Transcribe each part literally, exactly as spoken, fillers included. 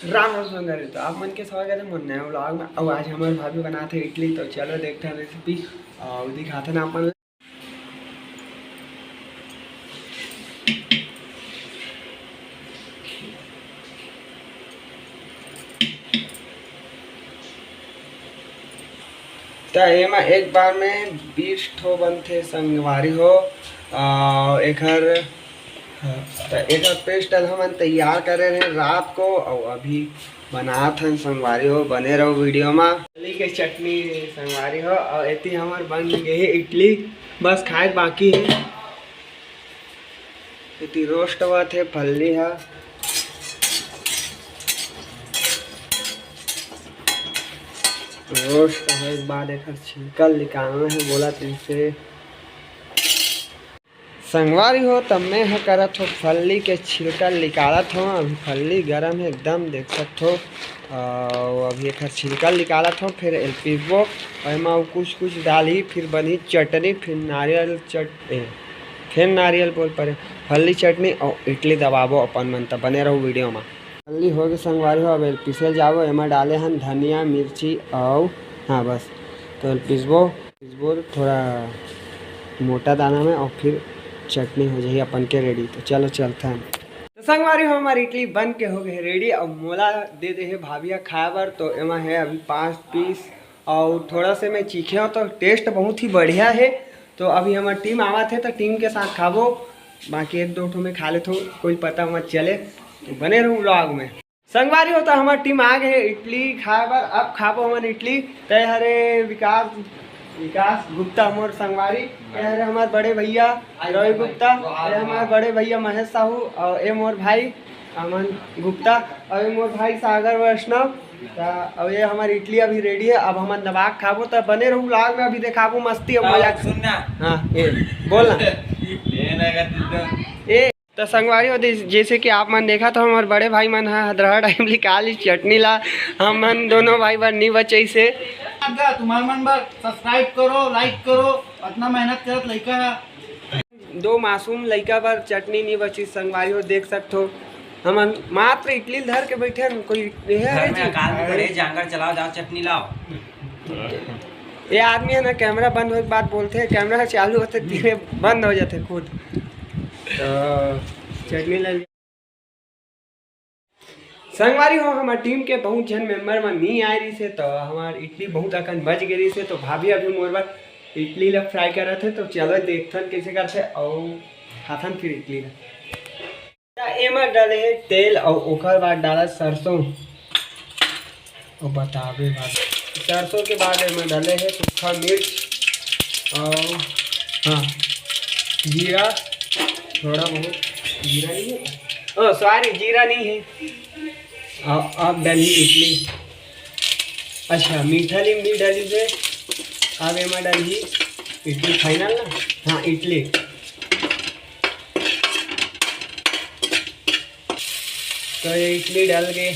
राम राम संगवारी, तो आप मन के स्वागत है मोर नया vlog में। अउ आज हमर भाभी बनात हे इडली, तो चलो देखते हैं recipe अउ दिखाते हैं आप मन। त एमा एक बार में बीस ठो बनथे संगवारी हो। आ, एकर, त एकर paste ल हमन तैयार करे रहे रात को, अउ अभी बनात हन संगवारी हो। बने रहो video मा। फल्ली के चटनी संगवारी हो, अउ एती हमर बन गे हे इडली, बस खाए के बाकी हे। एती roast होवत हे फल्ली ह। Roast होए के बाद एकर छिलका निकालना हे, बोला तइसे। संगवारी हो, त मैं ह करत हो फल्ली के छिलका निकालत हो। अभी फल्ली गरम हे एकदम, देख सकत हो। अउ अभी एकर छिलका निकालत हो, फिर एल पीसबो। अउ एमा अउ कुछ कुछ डालही, फिर बनही चटनी, फिर नारियल चट-, ए, फेर नारियल बोल परे, फल्ली चटनी अउ इडली दबाबो अपन मन। त बने रहो video मा। फल्ली होगे संगवारी हो, अब एल पीसे ल जाबो। एमा डाले हन धनिया, मिर्ची अउ, हाँ बस, तो एल पीसबो, पीसबो थोड़ा मोटा दाना में अउ फिर चटनी हो जाही अपन के ready। तो चलो चलथन। तो संगवारी हो, हमार इडली बन के हो गए ready। अब मोला दे दे हे भाभी ह खाए बर। तो एमा है अभी पाँच piece अउ थोड़ा से मैं चीखे हूँ, तो taste बहुत ही बढ़िया हे। तो अभी हमर team आवत हे, तो team के साथ खाबो, बाकी एक दो ठो मैं खा लेथो, कोई पता मत चले। तो बने रहो vlog में। संगवारी हो, तो हमर team आ गए हे इडली खाए बर। अब खाबो हमन इडली। तय हरे विकास, विकास गुप्ता मोर संगवारी, तय हरे हमार बड़े भैया रवि गुप्ता, तय हमार बड़े भैया महेश साहू, अउ ए मोर भाई अमन गुप्ता, अउ ए मोर भाई सागर वैष्णव। त अब ये हमार इडली अभी ready है, अब हमन दबा के खाबो। त बने रहू vlog में, अभी देखाबो मस्ती अउ मजा। सुन ना। हाँ, ए, बोल ना। ये ना कर दीजिए। ए, त संगवारी हो, जैसे कि आप मन देखत हो, हमार बड़े भाई मन ह हदरहा time निकाल ली चटनी ला, हमन दोनों भाई बर नी बचैसे। तुम्हार मन बर subscribe करो, like करो, इतना मेहनत करत लइका है। दो मासूम लइका बर चटनी नी बची संगवारी हो, देख सकत हो। हमन मात्र इडली धर के बैठे हन, कोई ये है घर में जी? अकाल में पड़े, जांगर चलाओ, जाओ चटनी लाओ। ये आदमी है ना, camera बंद होए के बाद बोलथे, camera चालू होथे, धीरे बंद हो जाथे खुद। तो चटनी ले संगवारी हो, हमार team के बहुत झन member मन नी आए रहिसे, तो हमार इडली बहुत अकन बच गे रहिसे, तो भाभी अभी मोर बर इडली ला fry करत हे। तो चलो देखथन कैसे करथे, अउ खाथन फिर इडली ला। त एमा डाले हे तेल, अउ ओकर बाद डाला सरसों। अउ बताबे भाभी, सरसों के बाद एमा डाले हे सूखा मिर्च, अउ हाँ, जीरा थोड़ा बहुत, जीरा नहीं है, ओ sorry, जीरा नहीं है। अब, अब डाली इडली। अच्छा, मीठा नीम भी डाली से। अब एमा डाली इडली final ना। हाँ, इडली। तो ये इडली डाल के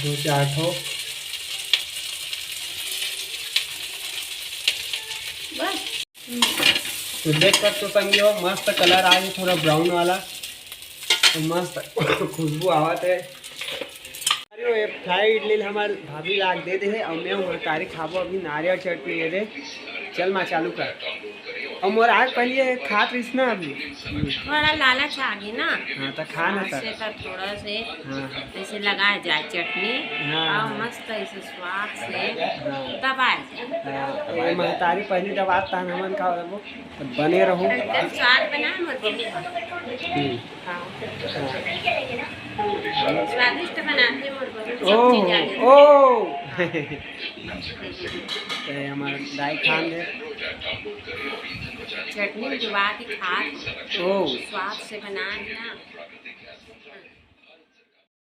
दो चार ठो। बस। तो देख सकते हो संगी हो, मस्त colour आ गया, थोड़ा brown वाला, तो मस्त खुशबू आवत है। अरे वो fry इडली हमार भाभी लाग दे दे है, और मैं हूँ तारी खाबो अभी नारियल चटनी है रे। चल माँ चालू कर। और मोर आग पहले ये खात रहीस ना अभी। थोड़ा लालच आ गई ना। हाँ, तो खा ना आज से सर। तो थोड़ा से हाँ। ऐसे लगाया जाए चटनी हाँ। और मस्त ऐसे स्वाद से हाँ। दबाया जाए। हाँ, ये महतारी पहली दबात था, हमन का वो तो बने रहू। एकदम स्वाद बना मोर बहू। हम्म। हाँ। स्वादिष्ट बनाते मोर बहू, सब ओह, चीज आगे। ओह। ए, हमार दाई खान दे। चटनी के बाद ही खा। ओह। स्वाद से बना है ना।